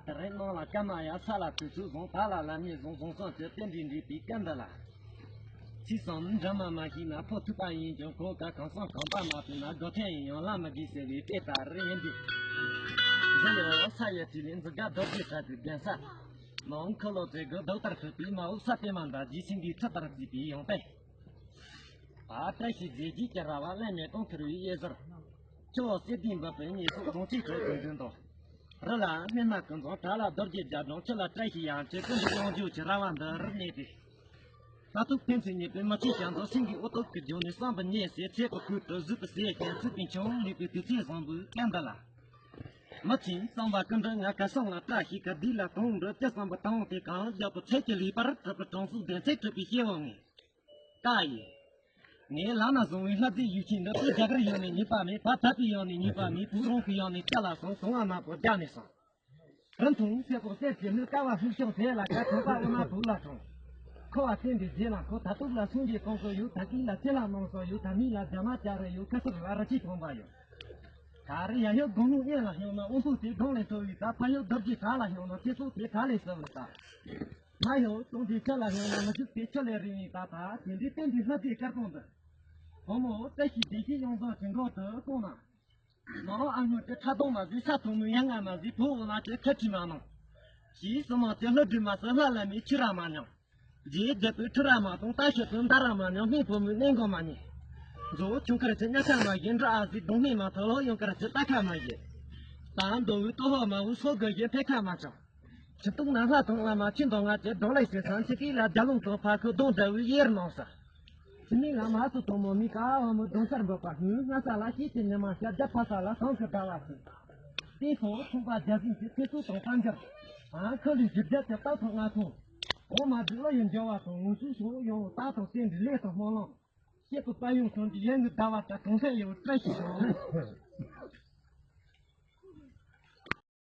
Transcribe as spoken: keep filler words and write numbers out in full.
དེ་རིང་ནང་ལ་སྐར་མ་ཡ་ས་ལ་དུས་ཚོད་བཟུང་བ་ལ་ལ་མི་བཟུང་བཟུང་སོང་ཅི་རྟེན་འབྲེལ་འདྲིས་པའི་སྐད་འདི་ལ། ཚིག་གསུམ་འདྲ་མ་མ་ཤེས་ན་ཕོ་ཐུག་པ་ཡིན་ཀྱང་གོ་ག་གང་སོང་གང་པ་མ་ཕུལ་ན་སྒོ་ཐེངས་ཡང་ལ་མ་གིས་ཟེར་བའི་དཔེ་ལྟར་ཡིན་འདི། འཛི་ཡོད་ས་ཡོད་དུས་ལས་འཛི་དགའ་རྡོ་རྗེ་ས་དུས་རྒན་ས། མ་འོངས་ཁ་ལོ་ཚེ་དགོས་རྡོག་ལྟར་ཕུད་པའི་མ་འོངས་ས་པད་མ་འདའ་རྗེས་སེང་གེའི་ཁྲི་ལྟར་བརྩིས་པའི་ཡོང་པས། ཨ་བཀྲ་ཤིས་རྫས་ཀྱི་ཀྱ་ར་བ་ལས་མེ་དང་ཐུར་བའི་གཡས་ཟུར། ཆུ་བོ་གསེར་ལྡན་འབབ་པའི་ཉེ་སོགས་རྫོང་ཆེན་ཁྲོད་དུ་འཛིན་དོ། རི་ལ་སྨན་སྣ་ཀུན་བཟང་བྲག་ལ་རྡོ་རྗེ་རྒྱ་གྲོང་ཁྱི་ལ་བཀྲ་ཤིས་གཡང་ཆེ་ཀུན་ཏུ་དབང་འཇུག་གི་ར་བ་འདི་རུ་གནས་ཏེ། ད་ཐུག་ཕན་ཚུན་ཉེས་པའི་མི་ཆེན་ཞང་དང་སེང་གེའི་ཨོ་ཏོག་གི་ལྗོངས་ནས་བསམ་པ་ཉེས་སེ་ཚེ་གི་ཁུལ་དུ་གཟུགས་པ་ཟས་ཤིང་ཚིག་པའི་ཆུང་ལུས་པའི་དུས་ཚོད་བཟང་པོའི་སྐད་འདི་ལ། མི་ཆེན་བསམ་པ་ཀུན་འདྲ་ང་ཁ་སང་ལ་བཀྲ་ཤིས་ཀ་བདུད་ལ་གང་འདྲ་ཅི་བསམ་པ་དང་དེ་གང་རྒྱབ་པ་ཚད་ཀྱི་ལུས་པར་གྲུབ་པའི་གྲོང་གསེབ་བདེན་ཚད་གྲུབ་པའི་སྐྱེ་བོ་ངས། ཀ་ཡིན། ངའི་ལག་ན་བཟུང་བའི་ལྷ་རྫས་ཡུལ་ཆེན་འདི་བོད་རྒྱ་གར་ཡང་ནས་ཉེས་པ་མེད། བར་དད་པའི་ཡང་ནས་ཉེས་པ་མེད། བུ་རོང་གི་ཡང་ནས་སྐྱ་ལ་སོང་གོང་བ་མ་པོ་རྒྱ་ནས་སོང་། རིན་ཐུང་སེ་པོ་སེར་གྱི་ནི་ཀ་བ་ཧུ་ཤོང་དེ་ལ་ཀ་ཐོ་པ་ཨ་མ་བུ་ལ་སོང་། ཁོ་བ་བསྟན་པའི་རྗེས་ལ་ཁོ་ད་དུག་ལ་སུང་གྱི་གོང་གི་ཡུ་ད་ཀི་ལ་ཚེ་ལ་མང་སོ་ཡུ་ད་མི་ལ་རྒྱ་མ་ཅ་རེ་ཡུ་ཁ་སུར་ལ་ར་ཅི་ཐོང་པ་ཡོད། ད་རེ་ཡ་ཡོད་དགོང་ལུང་གཡས་ལ་ཧྱོང་ན་ཨོ་སུ་དེ་དགོང་ལས་ཐོ་བའི་ད་ཕ་ཡོད་རྡོ་རྗེ་ད་ལ་ཧྱོང་ན་ཚེ་སུ་དེ་ད་ལས་སོ་བའི་ད། མ་ཡོང་གཏོང་དུས་ཁྱོད་ལ་ཡོང་ན་མི་ཚུགས་པའི་ཁྱོད་ལས་རིང་བའི་ད་ད་དེ་འདྲའི་བསྟན་པའི་ལྷ་རྫས་དཀར་པོ་འདི། བུ་མོ་བཀྲ་ཤིས་བདེ་སྐྱིད་ཡོངས་རྫོགས་ཀྱི་འགོ་དུ་སོང་ན། མ་འོངས་ཨ་སྔོན་གྱི་ཁྲ་གདོང་མ་བཟོས་ས་ཐོག་མའི་ཡང་ང་མ་བཟོས་བུ་འོ་ན་གྱི་ཁ་ཁྲི་མ་གནང་། ཞེས་སུ་མ་དེ་ལྷུ་སྒྲུབ་མ་སུ་ལྷ་ལ་མི་ཁྱི་ར་མ་མྱོང་། རྗེས་རྒྱལ་པོའི་ཁྲི་ར་མ་དང་ལྟ་ཞོ་དང་མདའ་ར་མ་མྱོང་སྨན་བུ་མོའི་གནས་འགོ་མ་ཉེ། མཛོ་ཆུང་ཁར་གྱི་ཉ་ཁ་མ་ཡིན་འདྲ་ཨ་ཟི་གདོང་སྨན་མ་ཐོ་ལོ་ཡོང་ཁར་གྱི་ལྟ་ཁ་མ་ཡིན། ད་མདོ་བའི་ལྟོ་ལྷོ་མ་བུ་སོ་དགོས་ཡིན་ཕེ་ཁ་མ་ཆོག་ཁྱི་ཏུང་ན་ལྷ་དང་བླ་མ་ཁྱི་འདོང་ང་བཅས་འདོང་ལེགས་ཟེར་སང་ཁྱི་སྐད་ལ་རྒྱ་ལུང་དང་ཕ་ཁུ་གདོང་འདྲ་བའི་གཡེར་གནང་ས། ཁྱི་མིང་ལ་མ་སུ་དང་མོ་མི་ཀ་བ་མོ་གདོང་སར་འབབ་པ་སྔོན་སྔ་ས་ལ་སྐྱེས་ཀྱི་ཉི་མ་ཤར་རྒྱ་ཕ་ས་ལ་སང་གི་ཟླ་བ་ཟིན། དེ་སོང་ཚོང་པ་རྒྱ་ཟིན་གྱི་ཚེ་སྲོག་དང་དཔལ་འབྱོར། ཨང་ཁ་ལུས་བཞི་བརྒྱ་ཅན་རྟགས་ཐོག་ང་ཐོང་། འོ་མ་འདི་ལ་ཡོད་འགྱུར་བ་དང་ངོ་སུ་སོ་ཡོང་རྟགས་དང་བསྟན་འདི་ལས་དང་སྨོན་ལམ། སྐྱེས་པའི་དཔལ་ཡོན་ཐོན་གྱི་ཡན་ངི་ཟླ་བ་ལྟར་གང་ས་ཡོད་བཀྲ་ཤིས་ཤོག